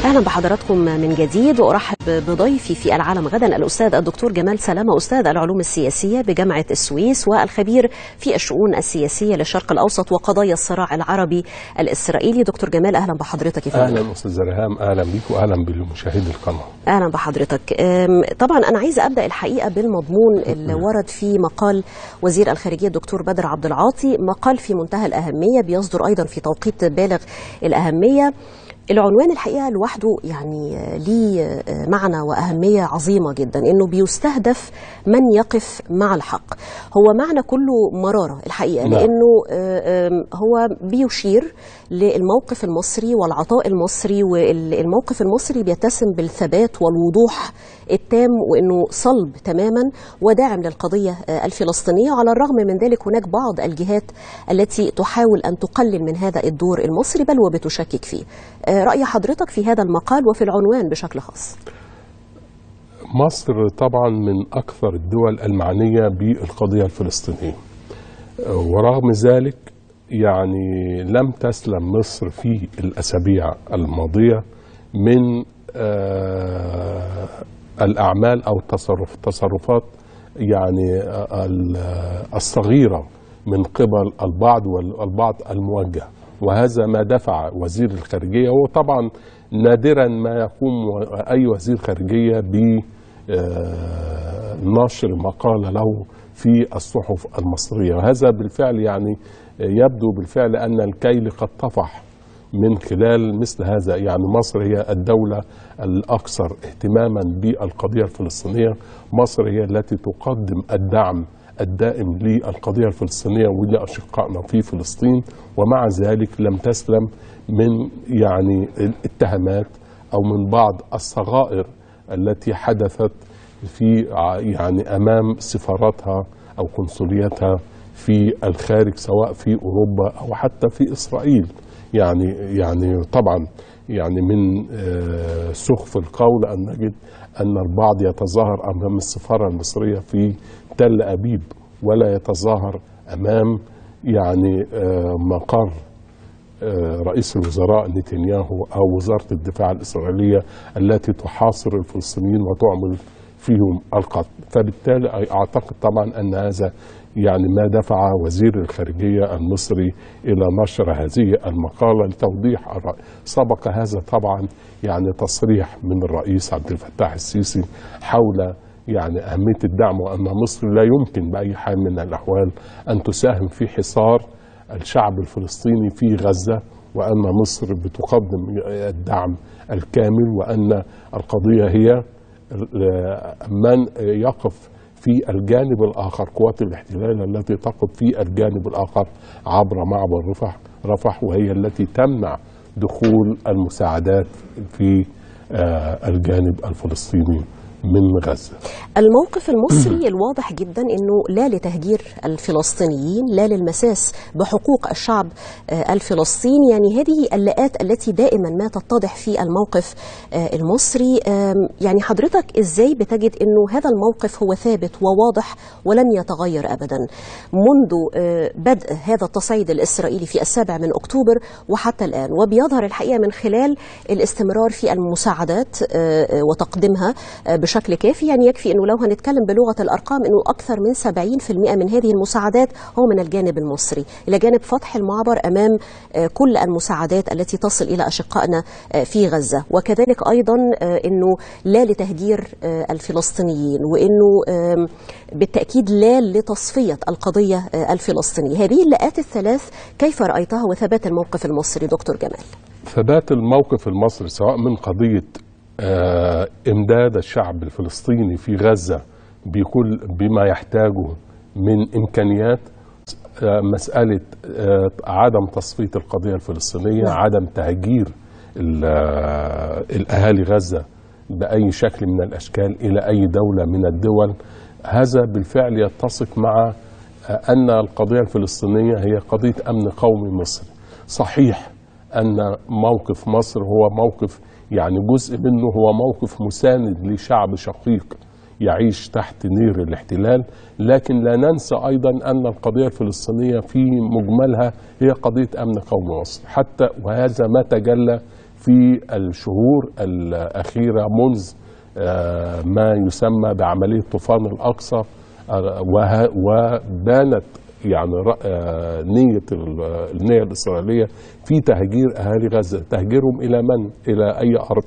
أهلا بحضراتكم من جديد، وأرحب بضيفي في العالم غدا الأستاذ الدكتور جمال سلامة، أستاذ العلوم السياسية بجامعة السويس والخبير في الشؤون السياسية للشرق الأوسط وقضايا الصراع العربي الإسرائيلي. دكتور جمال أهلا بحضرتك. أهلا أستاذ ريهام، أهلا بك وأهلا بالمشاهدي القناة. أهلا بحضرتك. طبعا أنا عايزة أبدأ الحقيقة بالمضمون اللي ورد في مقال وزير الخارجية الدكتور بدر عبد العاطي، مقال في منتهى الأهمية بيصدر أيضا في توقيت بالغ الأهمية. العنوان الحقيقة لوحده يعني ليه معنى وأهمية عظيمة جدا، إنه بيستهدف من يقف مع الحق. هو معنى كله مرارة الحقيقة، لأنه هو بيشير للموقف المصري والعطاء المصري، والموقف المصري بيتسم بالثبات والوضوح التام وإنه صلب تماما وداعم للقضية الفلسطينية. على الرغم من ذلك هناك بعض الجهات التي تحاول أن تقلل من هذا الدور المصري بل وبتشكك فيه. رأي حضرتك في هذا المقال وفي العنوان بشكل خاص؟ مصر طبعا من أكثر الدول المعنية بالقضية الفلسطينية، ورغم ذلك يعني لم تسلم مصر في الأسابيع الماضية من الأعمال أو التصرفات يعني الصغيرة من قبل البعض والبعض الموجه، وهذا ما دفع وزير الخارجية، وطبعا نادرا ما يقوم أي وزير خارجية بنشر مقالة له في الصحف المصرية، وهذا بالفعل يعني يبدو بالفعل أن الكيل قد طفح من خلال مثل هذا. يعني مصر هي الدولة الأكثر اهتماما بالقضية الفلسطينية، مصر هي التي تقدم الدعم الدائم للقضية الفلسطينية ولأشقائنا في فلسطين، ومع ذلك لم تسلم من يعني الاتهامات أو من بعض الصغائر التي حدثت في يعني أمام سفاراتها أو قنصلياتها في الخارج، سواء في أوروبا أو حتى في إسرائيل. يعني طبعا يعني من سخف القول أن نجد أن البعض يتظاهر أمام السفارة المصرية في تل أبيب ولا يتظاهر أمام يعني مقر رئيس الوزراء نتنياهو أو وزارة الدفاع الإسرائيلية التي تحاصر الفلسطينيين وتعمل فيهم القتل. فبالتالي أعتقد طبعا أن هذا يعني ما دفع وزير الخارجية المصري إلى نشر هذه المقالة لتوضيح الرأي. سبق هذا طبعا يعني تصريح من الرئيس عبد الفتاح السيسي حول يعني أهمية الدعم، وأن مصر لا يمكن بأي حال من الأحوال أن تساهم في حصار الشعب الفلسطيني في غزة، وأن مصر بتقدم الدعم الكامل، وأن القضية هي من يقف في الجانب الآخر، قوات الاحتلال التي تقف في الجانب الآخر عبر معبر رفح، وهي التي تمنع دخول المساعدات في الجانب الفلسطيني من غزة. الموقف المصري الواضح جدا أنه لا لتهجير الفلسطينيين، لا للمساس بحقوق الشعب الفلسطيني. يعني هذه اللاءات التي دائما ما تتضح في الموقف المصري. يعني حضرتك إزاي بتجد أنه هذا الموقف هو ثابت وواضح ولن يتغير أبدا منذ بدء هذا التصعيد الإسرائيلي في 7 أكتوبر وحتى الآن، وبيظهر الحقيقة من خلال الاستمرار في المساعدات وتقديمها بشكل كافي؟ يعني يكفي أنه لو هنتكلم بلغة الأرقام أنه أكثر من 70% من هذه المساعدات هو من الجانب المصري، إلى جانب فتح المعبر أمام كل المساعدات التي تصل إلى أشقائنا في غزة، وكذلك أيضا أنه لا لتهجير الفلسطينيين، وأنه بالتأكيد لا لتصفية القضية الفلسطينية. هذه اللاءات الثلاث كيف رأيتها وثبات الموقف المصري دكتور جمال؟ ثبات الموقف المصري سواء من قضية إمداد الشعب الفلسطيني في غزة بكل بما يحتاجه من إمكانيات، مسألة عدم تصفية القضية الفلسطينية، عدم تهجير الأهالي غزة بأي شكل من الأشكال إلى أي دولة من الدول، هذا بالفعل يتسق مع أن القضية الفلسطينية هي قضية أمن قومي مصري. صحيح أن موقف مصر هو موقف يعني جزء منه هو موقف مساند لشعب شقيق يعيش تحت نير الاحتلال، لكن لا ننسى أيضا أن القضية الفلسطينية في مجملها هي قضية أمن قومي مصر، حتى وهذا ما تجلى في الشهور الأخيرة منذ ما يسمى بعملية طوفان الأقصى، وبانت يعني النية الإسرائيلية في تهجير أهالي غزة. تهجيرهم إلى من؟ إلى أي أرض؟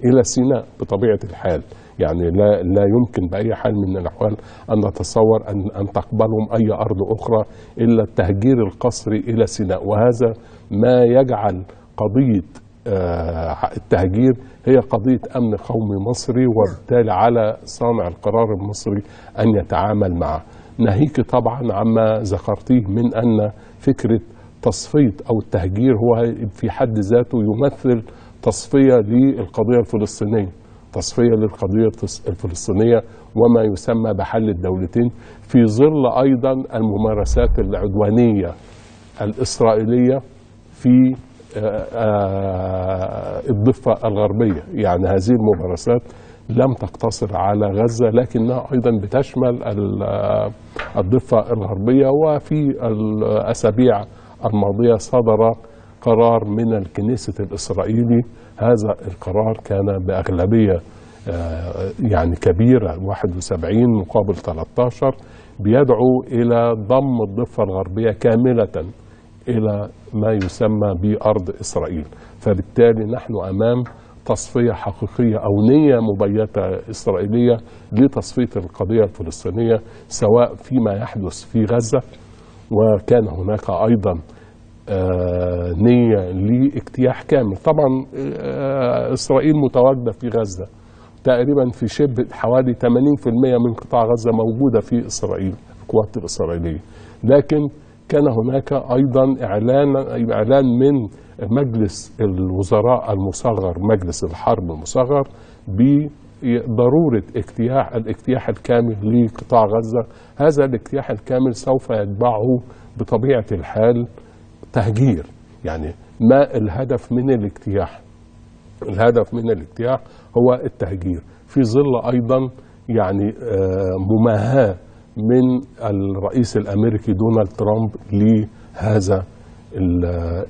إلى سيناء بطبيعة الحال. يعني لا يمكن بأي حال من الأحوال أن نتصور أن تقبلهم أي أرض أخرى إلا التهجير القسري إلى سيناء، وهذا ما يجعل قضية التهجير هي قضية أمن قومي مصري، وبالتالي على صانع القرار المصري أن يتعامل معه. ناهيك طبعا عما ذكرتيه من أن فكرة تصفية أو التهجير هو في حد ذاته يمثل تصفية للقضية الفلسطينية، تصفية للقضية الفلسطينية وما يسمى بحل الدولتين، في ظل أيضا الممارسات العدوانية الإسرائيلية في الضفة الغربية. يعني هذه الممارسات لم تقتصر على غزة، لكنها أيضا بتشمل الضفة الغربية. وفي الأسابيع الماضية صدر قرار من الكنيسة الإسرائيلي، هذا القرار كان بأغلبية يعني كبيرة 71 مقابل 13، بيدعو إلى ضم الضفة الغربية كاملة إلى ما يسمى بأرض إسرائيل. فبالتالي نحن أمام تصفية حقيقية أو نية مبيتة إسرائيلية لتصفية القضية الفلسطينية، سواء فيما يحدث في غزة، وكان هناك أيضا نية لاجتياح كامل. طبعا إسرائيل متواجدة في غزة تقريبا في شبه حوالي 80% من قطاع غزة موجودة في إسرائيل، القوات الإسرائيلية، لكن كان هناك أيضا إعلان من مجلس الوزراء المصغر، مجلس الحرب المصغر، بضرورة الاجتياح الكامل لقطاع غزة. هذا الاجتياح الكامل سوف يتبعه بطبيعة الحال تهجير. يعني ما الهدف من الاجتياح؟ الهدف من الاجتياح هو التهجير، في ظل أيضا يعني مماهاة من الرئيس الأمريكي دونالد ترامب لهذا ال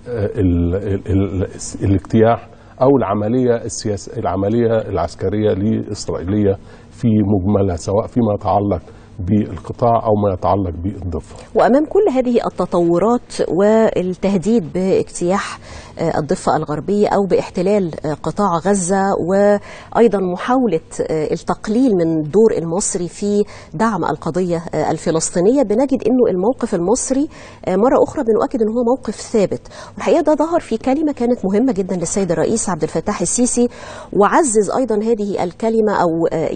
ال ال الاجتياح أو العملية السياسية، العملية العسكرية الإسرائيلية في مجملها، سواء فيما يتعلق بالقطاع أو ما يتعلق بالضفة. وأمام كل هذه التطورات والتهديد باجتياح الضفة الغربية أو باحتلال قطاع غزة، وأيضا محاولة التقليل من الدور المصري في دعم القضية الفلسطينية، بنجد أنه الموقف المصري مرة أخرى بنؤكد أنه هو موقف ثابت. والحقيقة ده ظهر في كلمة كانت مهمة جدا للسيد الرئيس عبد الفتاح السيسي، وعزز أيضا هذه الكلمة، أو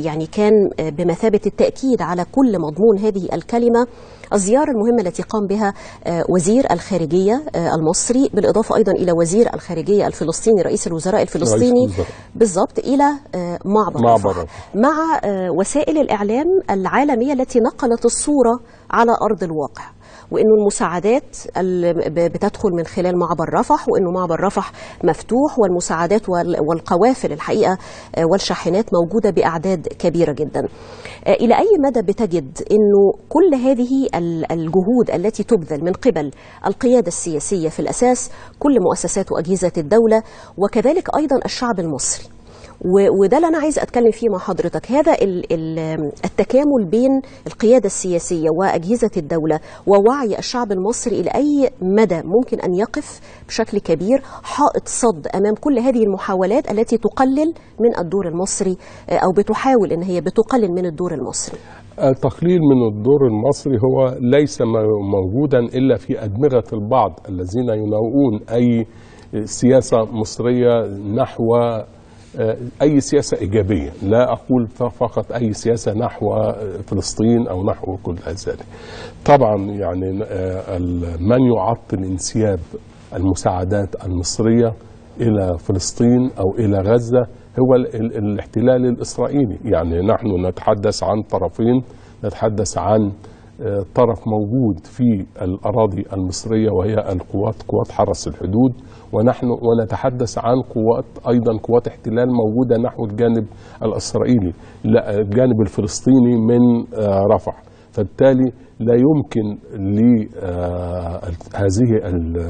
يعني كان بمثابة التأكيد على كل مضمون هذه الكلمة الزيارة المهمة التي قام بها وزير الخارجية المصري، بالإضافة أيضا إلى وزير الخارجية الفلسطيني رئيس الوزراء الفلسطيني بالضبط إلى معبر مع وسائل الإعلام العالمية التي نقلت الصورة على أرض الواقع، وإنه المساعدات بتدخل من خلال معبر رفح، وإنه معبر رفح مفتوح، والمساعدات والقوافل الحقيقة والشاحنات موجودة بأعداد كبيرة جدا. إلى أي مدى بتجد إنه كل هذه الجهود التي تبذل من قبل القيادة السياسية في الأساس، كل مؤسسات وأجهزة الدولة، وكذلك أيضا الشعب المصري، وده اللي أنا عايز أتكلم فيه مع حضرتك، هذا التكامل بين القيادة السياسية وأجهزة الدولة ووعي الشعب المصري، إلى أي مدى ممكن أن يقف بشكل كبير حائط صد أمام كل هذه المحاولات التي تقلل من الدور المصري، أو بتحاول أن هي بتقلل من الدور المصري؟ التقليل من الدور المصري هو ليس موجودا إلا في أدمغة البعض الذين يناوئون أي سياسة مصرية نحو أي سياسة إيجابية، لا أقول فقط أي سياسة نحو فلسطين أو نحو كل ذلك. طبعا يعني من يعطل انسياب المساعدات المصرية إلى فلسطين أو إلى غزة هو الاحتلال الإسرائيلي. يعني نحن نتحدث عن طرفين، نتحدث عن طرف موجود في الأراضي المصرية وهي القوات، قوات حرس الحدود، ونتحدث عن قوات أيضا قوات احتلال موجودة نحو الجانب الإسرائيلي، لا الجانب الفلسطيني من رفح. فبالتالي لا يمكن لهذه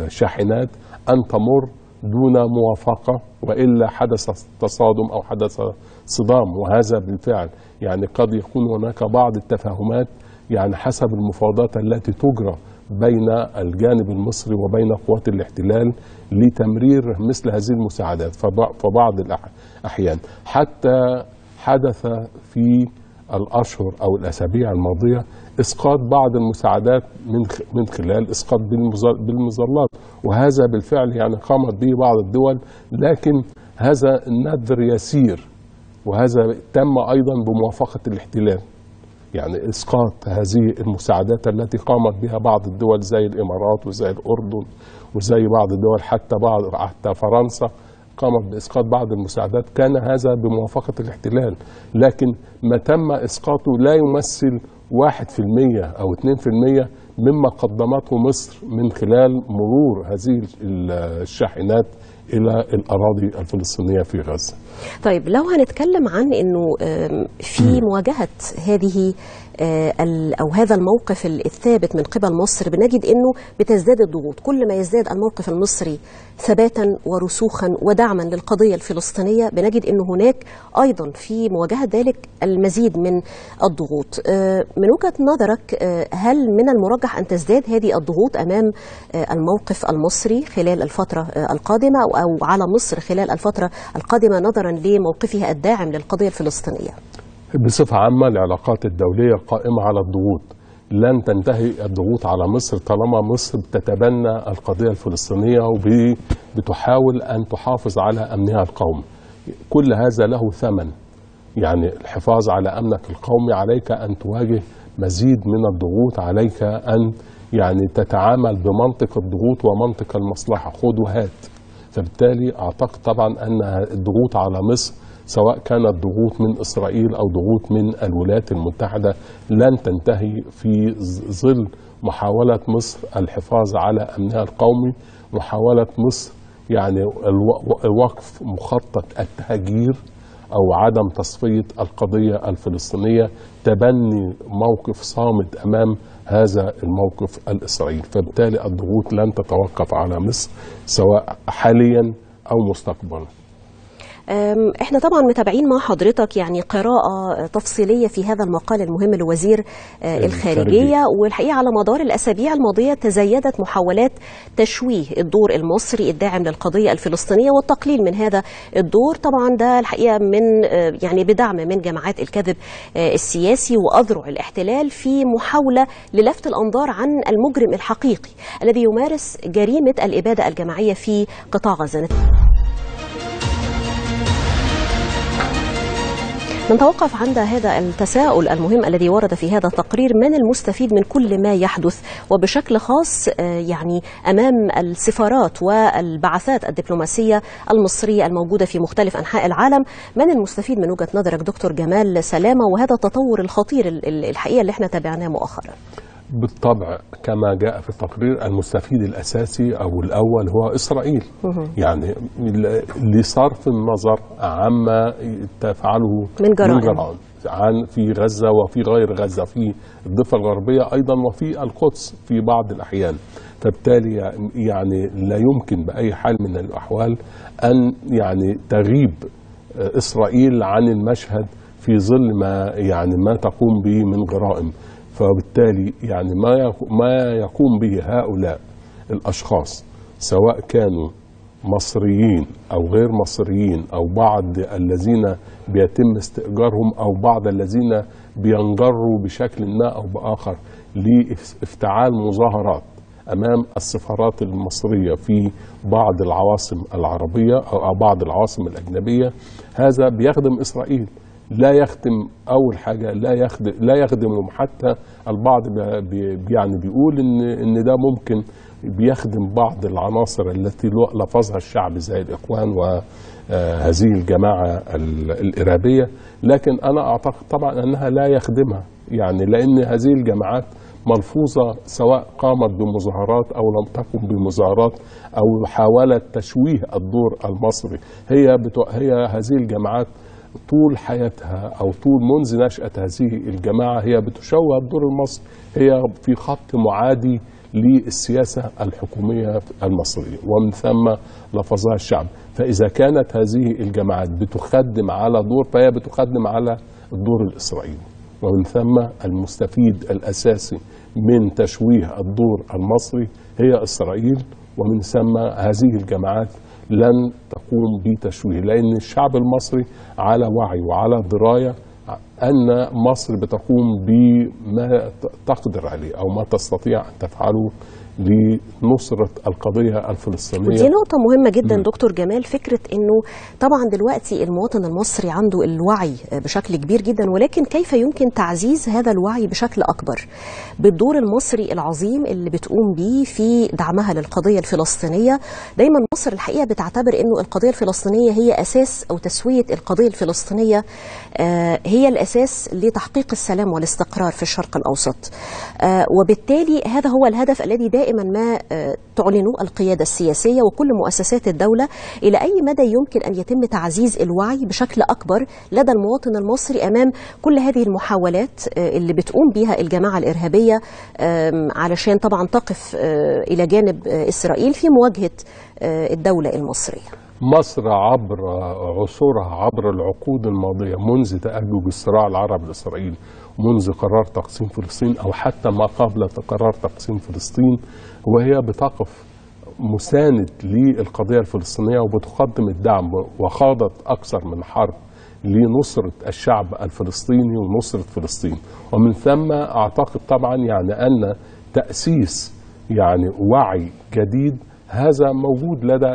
الشاحنات أن تمر دون موافقة، وإلا حدث تصادم أو حدث صدام. وهذا بالفعل يعني قد يكون هناك بعض التفاهمات يعني حسب المفاوضات التي تجرى بين الجانب المصري وبين قوات الاحتلال لتمرير مثل هذه المساعدات. فبعض الأحيان حتى حدث في الأشهر أو الأسابيع الماضية إسقاط بعض المساعدات من خلال إسقاط بالمظلات، وهذا بالفعل يعني قامت به بعض الدول، لكن هذا النذر يسير، وهذا تم أيضا بموافقة الاحتلال. يعني إسقاط هذه المساعدات التي قامت بها بعض الدول زي الإمارات وزي الأردن وزي بعض الدول حتى فرنسا قامت بإسقاط بعض المساعدات، كان هذا بموافقة الاحتلال، لكن ما تم إسقاطه لا يمثل 1% أو 2% مما قدمته مصر من خلال مرور هذه الشاحنات إلى الأراضي الفلسطينية في غزة. طيب لو هنتكلم عن أنه في مواجهة هذه أو هذا الموقف الثابت من قبل مصر، بنجد أنه بتزداد الضغوط. كل ما يزداد الموقف المصري ثباتا ورسوخا ودعما للقضية الفلسطينية، بنجد أنه هناك أيضا في مواجهة ذلك المزيد من الضغوط. من وجهة نظرك هل من المرجح أن تزداد هذه الضغوط أمام الموقف المصري خلال الفترة القادمة أو على مصر خلال الفترة القادمة نظرا لموقفها الداعم للقضية الفلسطينية؟ بصفة عامة العلاقات الدولية قائمة على الضغوط، لن تنتهي الضغوط على مصر طالما مصر بتتبنى القضية الفلسطينية وبتحاول أن تحافظ على أمنها القومي. كل هذا له ثمن، يعني الحفاظ على أمنك القومي عليك أن تواجه مزيد من الضغوط، عليك أن يعني تتعامل بمنطق الضغوط ومنطق المصلحة، خذ وهات. فبالتالي أعتقد طبعا أن الضغوط على مصر سواء كانت ضغوط من إسرائيل أو ضغوط من الولايات المتحدة لن تنتهي في ظل محاولة مصر الحفاظ على أمنها القومي، محاولة مصر يعني وقف مخطط التهجير أو عدم تصفية القضية الفلسطينية، تبني موقف صامت أمام هذا الموقف الإسرائيلي. فبالتالي الضغوط لن تتوقف على مصر سواء حاليا أو مستقبلا. احنا طبعا متابعين مع حضرتك يعني قراءة تفصيلية في هذا المقال المهم لوزير الخارجية، والحقيقة على مدار الأسابيع الماضية تزايدت محاولات تشويه الدور المصري الداعم للقضية الفلسطينية والتقليل من هذا الدور. طبعا ده الحقيقة من يعني بدعم من جماعات الكذب السياسي وأذرع الاحتلال في محاولة للفت الأنظار عن المجرم الحقيقي الذي يمارس جريمة الإبادة الجماعية في قطاع غزة. نتوقف عند هذا التساؤل المهم الذي ورد في هذا التقرير: من المستفيد من كل ما يحدث، وبشكل خاص يعني أمام السفارات والبعثات الدبلوماسية المصرية الموجودة في مختلف أنحاء العالم؟ من المستفيد من وجهة نظرك دكتور جمال سلامة، وهذا التطور الخطير الحقيقة اللي احنا تابعناه مؤخرا؟ بالطبع كما جاء في التقرير المستفيد الأساسي أو الأول هو إسرائيل. يعني لصرف النظر عما تفعله من جرائم عن في غزة وفي غير غزة، في الضفة الغربية أيضا وفي القدس في بعض الأحيان. فبالتالي يعني لا يمكن بأي حال من الأحوال أن يعني تغيب إسرائيل عن المشهد في ظل ما يعني ما تقوم به من جرائم. فبالتالي يعني ما يقوم به هؤلاء الأشخاص سواء كانوا مصريين أو غير مصريين أو بعض الذين بيتم استئجارهم أو بعض الذين بينجروا بشكل ما أو بآخر لافتعال مظاهرات أمام السفارات المصرية في بعض العواصم العربية أو بعض العواصم الأجنبية، هذا بيخدم إسرائيل. لا يخدم أول حاجة، لا يخدمهم. حتى البعض يعني بيقول إن ده ممكن بيخدم بعض العناصر التي لفظها الشعب زي الإخوان وهذه الجماعة الإرهابية، لكن أنا أعتقد طبعا أنها لا يخدمها، يعني لأن هذه الجماعات ملفوظة سواء قامت بمظاهرات أو لم تقم بمظاهرات أو حاولت تشويه الدور المصري. هي هذه الجماعات طول حياتها أو طول منذ نشأة هذه الجماعة هي بتشوه الدور المصري، هي في خط معادي للسياسة الحكومية المصرية، ومن ثم لفظها الشعب. فإذا كانت هذه الجماعات بتخدم على دور، فهي بتخدم على الدور الإسرائيلي، ومن ثم المستفيد الأساسي من تشويه الدور المصري هي إسرائيل، ومن ثم هذه الجماعات لن تقوم بتشويه، لأن الشعب المصري على وعي وعلى دراية أن مصر بتقوم بما تقدر عليه أو ما تستطيع أن تفعله لنصرة القضية الفلسطينية. ودي نقطة مهمة جدا دكتور جمال، فكرة أنه طبعا دلوقتي المواطن المصري عنده الوعي بشكل كبير جدا، ولكن كيف يمكن تعزيز هذا الوعي بشكل أكبر بالدور المصري العظيم اللي بتقوم به في دعمها للقضية الفلسطينية؟ دايما مصر الحقيقة بتعتبر أنه القضية الفلسطينية هي أساس، أو تسوية القضية الفلسطينية هي الأساس لتحقيق السلام والاستقرار في الشرق الأوسط، وبالتالي هذا هو الهدف الذي دائما ما تعلنه القيادة السياسية وكل مؤسسات الدولة. إلى أي مدى يمكن أن يتم تعزيز الوعي بشكل أكبر لدى المواطن المصري أمام كل هذه المحاولات اللي بتقوم بها الجماعة الإرهابية علشان طبعا تقف إلى جانب إسرائيل في مواجهة الدولة المصرية؟ مصر عبر عصورها، عبر العقود الماضية، منذ تأجج الصراع العربي الإسرائيلي، منذ قرار تقسيم فلسطين أو حتى ما قبل قرار تقسيم فلسطين، وهي بتقف مساند للقضية الفلسطينية وبتقدم الدعم، وخاضت أكثر من حرب لنصرة الشعب الفلسطيني ونصرة فلسطين. ومن ثم أعتقد طبعا يعني أن تأسيس يعني وعي جديد هذا موجود لدى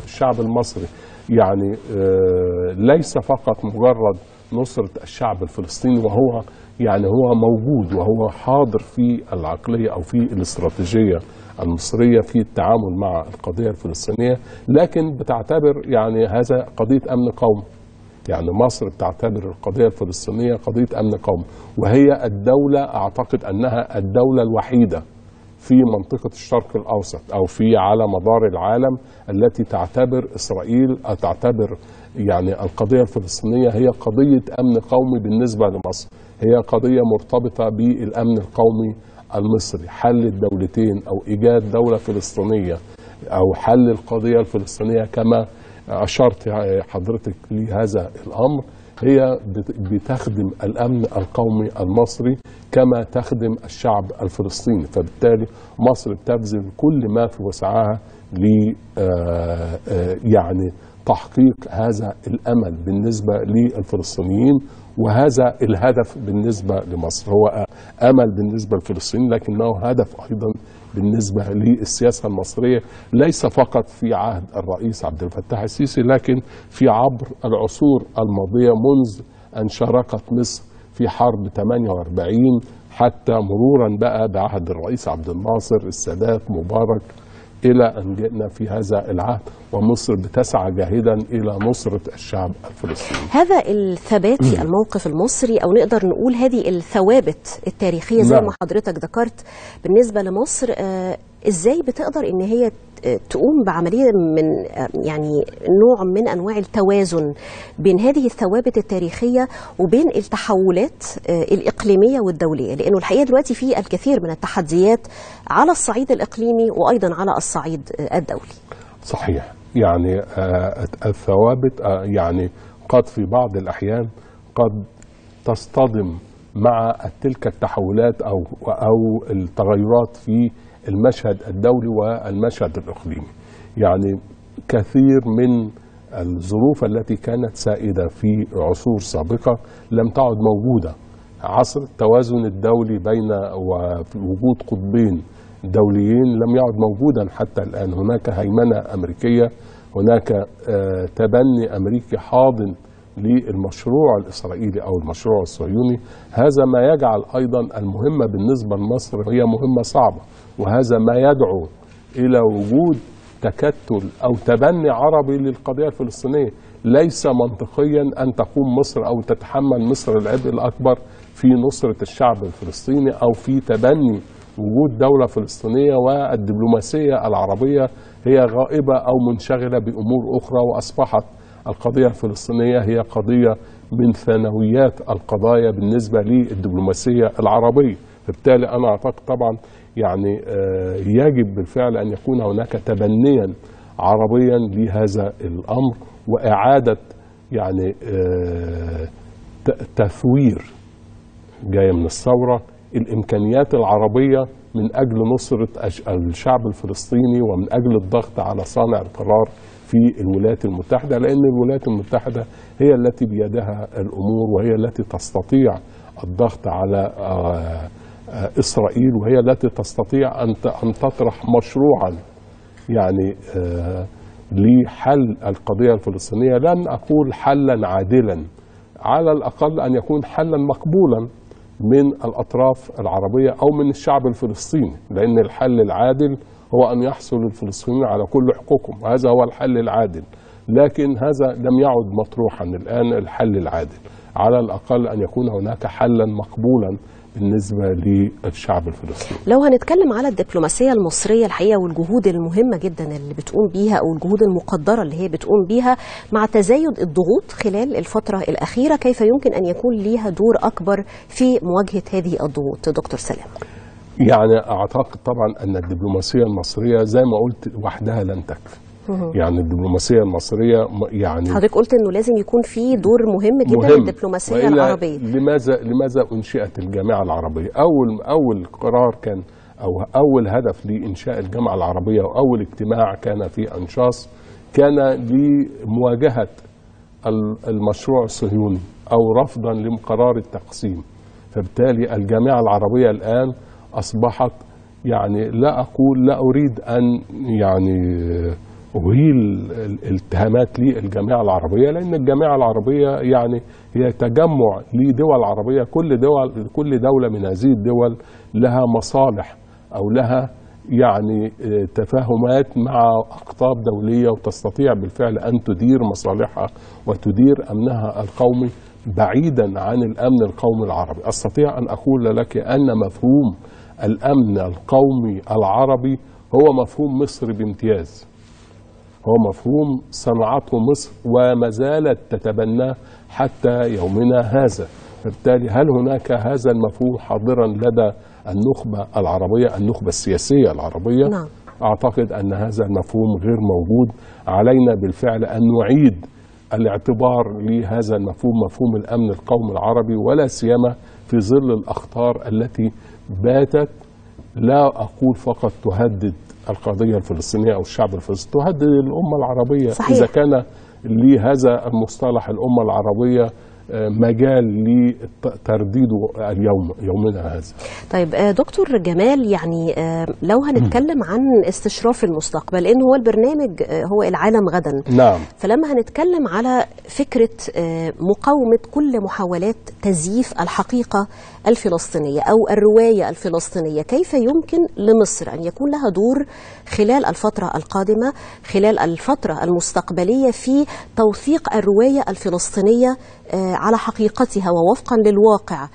الشعب المصري، يعني ليس فقط مجرد نصرة الشعب الفلسطيني، وهو يعني هو موجود وهو حاضر في العقلية أو في الاستراتيجية المصرية في التعامل مع القضية الفلسطينية، لكن بتعتبر يعني هذا قضية أمن قومي. يعني مصر بتعتبر القضية الفلسطينية قضية أمن قومي، وهي الدولة أعتقد أنها الدولة الوحيدة في منطقة الشرق الأوسط أو في على مدار العالم التي تعتبر إسرائيل تعتبر يعني القضية الفلسطينية هي قضية أمن قومي بالنسبة لمصر، هي قضية مرتبطة بالأمن القومي المصري. حل الدولتين أو إيجاد دولة فلسطينية أو حل القضية الفلسطينية كما أشرت حضرتك لهذا الأمر هي بتخدم الأمن القومي المصري كما تخدم الشعب الفلسطيني، فبالتالي مصر بتبذل كل ما في وسعها ل يعني تحقيق هذا الأمل بالنسبة للفلسطينيين، وهذا الهدف بالنسبة لمصر هو أمل بالنسبة للفلسطينيين، لكنه هدف أيضا بالنسبة للسياسة المصرية، ليس فقط في عهد الرئيس عبد الفتاح السيسي، لكن في عبر العصور الماضية منذ أن شاركت مصر في حرب 48 حتى مرورا بقى بعهد الرئيس عبد الناصر، السادات، مبارك، إلى أن جئنا في هذا العهد، ومصر بتسعى جاهدا إلى نصرة الشعب الفلسطيني. هذا الثبات في الموقف المصري، أو نقدر نقول هذه الثوابت التاريخية زي ما حضرتك ذكرت بالنسبة لمصر، إزاي بتقدر إن هي تقوم بعملية من يعني نوع من أنواع التوازن بين هذه الثوابت التاريخية وبين التحولات الإقليمية والدولية؟ لأنه الحقيقة دلوقتي في الكثير من التحديات على الصعيد الإقليمي وأيضا على الصعيد الدولي. صحيح، يعني الثوابت يعني قد في بعض الأحيان قد تصطدم مع تلك التحولات أو التغيرات في المشهد الدولي والمشهد الإقليمي. يعني كثير من الظروف التي كانت سائدة في عصور سابقة لم تعد موجودة. عصر التوازن الدولي بين وجود قطبين دوليين لم يعد موجودا حتى الآن. هناك هيمنة أمريكية، هناك تبني أمريكي حاضن للمشروع الإسرائيلي أو المشروع الصهيوني. هذا ما يجعل أيضا المهمة بالنسبة لمصر هي مهمة صعبة، وهذا ما يدعو إلى وجود تكتل أو تبني عربي للقضية الفلسطينية. ليس منطقيا أن تقوم مصر أو تتحمل مصر العبء الأكبر في نصرة الشعب الفلسطيني أو في تبني وجود دولة فلسطينية، والدبلوماسية العربية هي غائبة أو منشغلة بأمور أخرى، وأصبحت القضية الفلسطينية هي قضية من ثانويات القضايا بالنسبة للدبلوماسية العربية. بالتالي أنا أعتقد طبعا يعني يجب بالفعل أن يكون هناك تبنيا عربيا لهذا الأمر، وإعادة يعني تثوير جاية من الثورة الإمكانيات العربية من أجل نصرة الشعب الفلسطيني، ومن أجل الضغط على صانع القرار في الولايات المتحدة، لأن الولايات المتحدة هي التي بيدها الأمور، وهي التي تستطيع الضغط على إسرائيل، وهي التي تستطيع أن تطرح مشروعا يعني لحل القضية الفلسطينية. لن أقول حلا عادلا، على الأقل أن يكون حلا مقبولا من الأطراف العربية أو من الشعب الفلسطيني، لأن الحل العادل هو أن يحصل الفلسطينيون على كل حقوقهم، وهذا هو الحل العادل. لكن هذا لم يعد مطروحا الآن، الحل العادل على الأقل أن يكون هناك حلا مقبولا بالنسبة للشعب الفلسطيني. لو هنتكلم على الدبلوماسية المصرية الحقيقة والجهود المهمة جدا اللي بتقوم بيها، أو الجهود المقدرة اللي هي بتقوم بيها مع تزايد الضغوط خلال الفترة الأخيرة، كيف يمكن أن يكون ليها دور أكبر في مواجهة هذه الضغوط دكتور سلام؟ يعني أعتقد طبعا أن الدبلوماسية المصرية زي ما قلت وحدها لن تكفي. يعني الدبلوماسية المصرية يعني حضرتك قلت انه لازم يكون في دور مهم جدا للدبلوماسية العربية. لماذا انشئت الجامعة العربية؟ اول قرار كان، او اول هدف لانشاء الجامعة العربية، واول اجتماع كان في انشاص، كان لمواجهة المشروع الصهيوني او رفضا لقرار التقسيم. فبالتالي الجامعة العربية الآن اصبحت يعني لا اقول، لا اريد ان يعني أهيل الاتهامات للجامعة العربية، لأن الجامعة العربية يعني هي تجمع لدول عربية، كل دولة من هذه الدول لها مصالح أو لها يعني تفاهمات مع أقطاب دولية، وتستطيع بالفعل أن تدير مصالحها وتدير أمنها القومي بعيدا عن الأمن القومي العربي. أستطيع أن أقول لك أن مفهوم الأمن القومي العربي هو مفهوم مصري بامتياز، هو مفهوم صنعته مصر وما زالت تتبناه حتى يومنا هذا. فبالتالي هل هناك هذا المفهوم حاضرا لدى النخبة العربية، النخبة السياسية العربية؟ نعم. أعتقد أن هذا المفهوم غير موجود. علينا بالفعل أن نعيد الاعتبار لهذا المفهوم، مفهوم الأمن القومي العربي، ولا سيما في ظل الأخطار التي باتت لا أقول فقط تهدد القضية الفلسطينية أو الشعب الفلسطيني، تهدد الأمة العربية. صحيح. إذا كان لهذا المصطلح الأمة العربية مجال لترديده اليوم يومنا هذا. طيب دكتور جمال، يعني لو هنتكلم عن استشراف المستقبل، لأن هو البرنامج هو العالم غدا. نعم. فلما هنتكلم على فكرة مقاومة كل محاولات تزييف الحقيقة الفلسطينية أو الرواية الفلسطينية، كيف يمكن لمصر أن يكون لها دور خلال الفترة القادمة، خلال الفترة المستقبلية، في توثيق الرواية الفلسطينية على حقيقتها ووفقا للواقع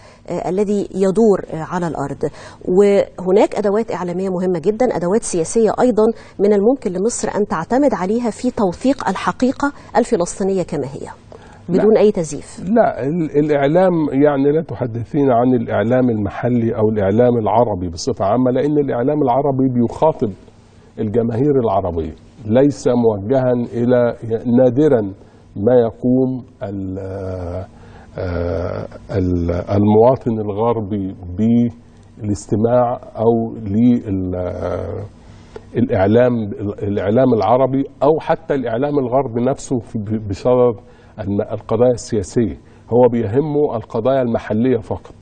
الذي يدور على الأرض؟ وهناك أدوات إعلامية مهمة جدا، أدوات سياسية أيضا من الممكن لمصر أن تعتمد عليها في توثيق الحقيقة الفلسطينية كما هي بدون أي تزييف. لا، الإعلام يعني لا تحدثين عن الإعلام المحلي أو الإعلام العربي بصفة عامة، لأن الإعلام العربي بيخاطب الجماهير العربية، ليس موجها إلى، نادرا ما يقوم المواطن الغربي بالاستماع أو للإعلام العربي أو حتى الإعلام الغربي نفسه بسبب القضايا السياسية. هو بيهمه القضايا المحلية فقط،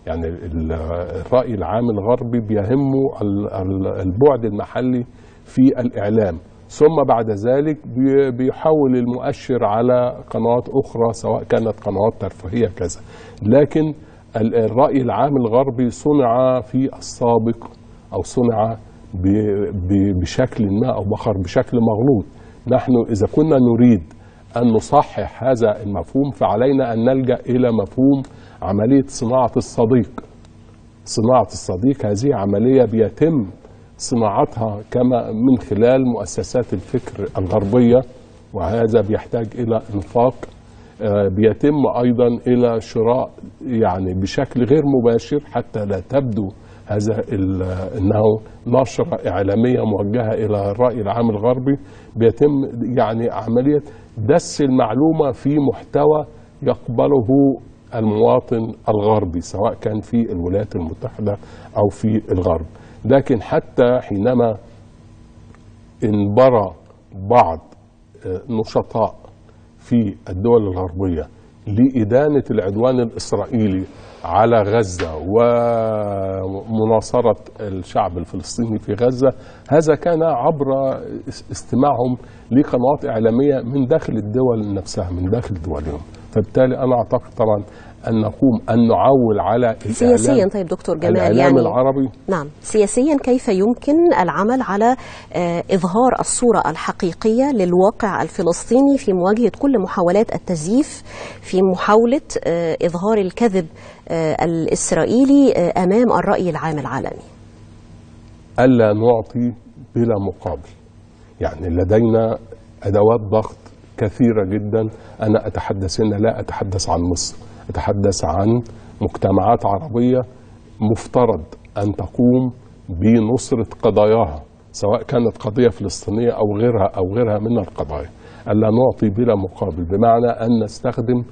يعني الرأي العام الغربي بيهمه البعد المحلي في الإعلام، ثم بعد ذلك بيحول المؤشر على قنوات أخرى سواء كانت قنوات ترفيهية كذا. لكن الرأي العام الغربي صنع في السابق أو صنع بشكل ما أو بآخر بشكل مغلوط. نحن إذا كنا نريد أن نصحح هذا المفهوم فعلينا أن نلجأ إلى مفهوم عملية صناعة الصديق. صناعة الصديق هذه عملية بيتم صناعتها كما من خلال مؤسسات الفكر الغربية، وهذا بيحتاج إلى إنفاق، بيتم أيضا إلى شراء يعني بشكل غير مباشر حتى لا تبدو هذا انه نشرة اعلامية موجهة الى الرأي العام الغربي، بيتم يعني عملية دس المعلومة في محتوى يقبله المواطن الغربي سواء كان في الولايات المتحدة أو في الغرب. لكن حتى حينما انبرى بعض نشطاء في الدول الغربية لإدانة العدوان الإسرائيلي على غزة ومناصرة الشعب الفلسطيني في غزة، هذا كان عبر استماعهم لقنوات إعلامية من داخل الدول نفسها، من داخل دولهم. فبالتالي أنا أعتقد طبعا أن نقوم أن نعول على سياسيا. طيب دكتور جمال، الإعلام يعني العربي، نعم، سياسيا كيف يمكن العمل على إظهار الصورة الحقيقية للواقع الفلسطيني في مواجهة كل محاولات التزييف، في محاولة إظهار الكذب الإسرائيلي أمام الرأي العام العالمي؟ ألا نعطي بلا مقابل. يعني لدينا أدوات ضغط كثيرة جدا. أنا أتحدث هنا، لا أتحدث عن مصر، أتحدث عن مجتمعات عربية مفترض أن تقوم بنصرة قضاياها، سواء كانت قضية فلسطينية أو غيرها أو غيرها من القضايا. ألا نعطي بلا مقابل، بمعنى أن نستخدم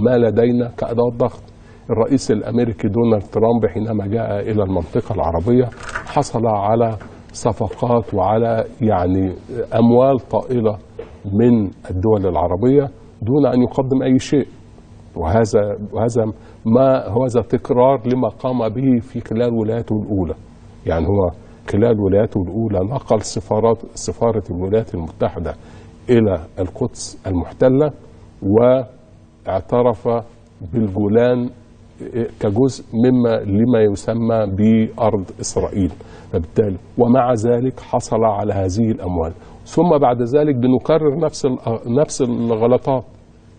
ما لدينا كأداة ضغط. الرئيس الأمريكي دونالد ترامب حينما جاء إلى المنطقة العربية حصل على صفقات وعلى يعني أموال طائلة من الدول العربية دون أن يقدم أي شيء، وهذا ما هذا تكرار لما قام به في خلال ولايته الأولى. يعني هو خلال ولايته الأولى نقل سفارة الولايات المتحدة إلى القدس المحتلة، واعترف بالجولان كجزء لما يسمى بأرض إسرائيل. فبالتالي ومع ذلك حصل على هذه الأموال. ثم بعد ذلك بنكرر نفس الغلطات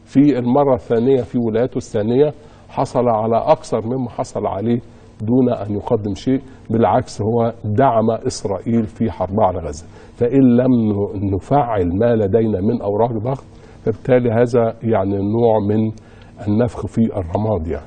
في المرة الثانية في ولايته الثانية، حصل على أكثر مما حصل عليه دون أن يقدم شيء. بالعكس هو دعم إسرائيل في حربها على غزة. فإن لم نفعل ما لدينا من أوراق ضغط، فبالتالي هذا يعني نوع من النفخ في الرماد. يعني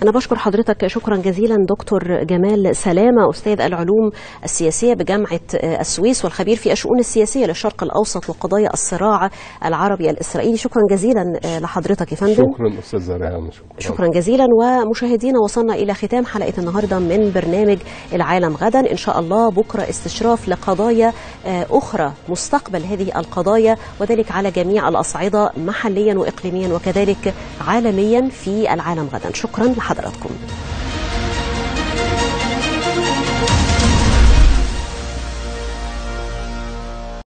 أنا بشكر حضرتك شكرا جزيلا دكتور جمال سلامة، أستاذ العلوم السياسية بجامعة السويس والخبير في الشؤون السياسية للشرق الأوسط وقضايا الصراع العربي الإسرائيلي. شكرا جزيلا لحضرتك يا فندم. شكرا أستاذ ريهام، شكرا جزيلا. ومشاهدينا، وصلنا إلى ختام حلقة النهاردة من برنامج العالم غدا. إن شاء الله بكرة استشراف لقضايا أخرى، مستقبل هذه القضايا، وذلك على جميع الأصعدة محليا وإقليميا وكذلك عالميا في العالم غدا. شكرا لحضراتكم.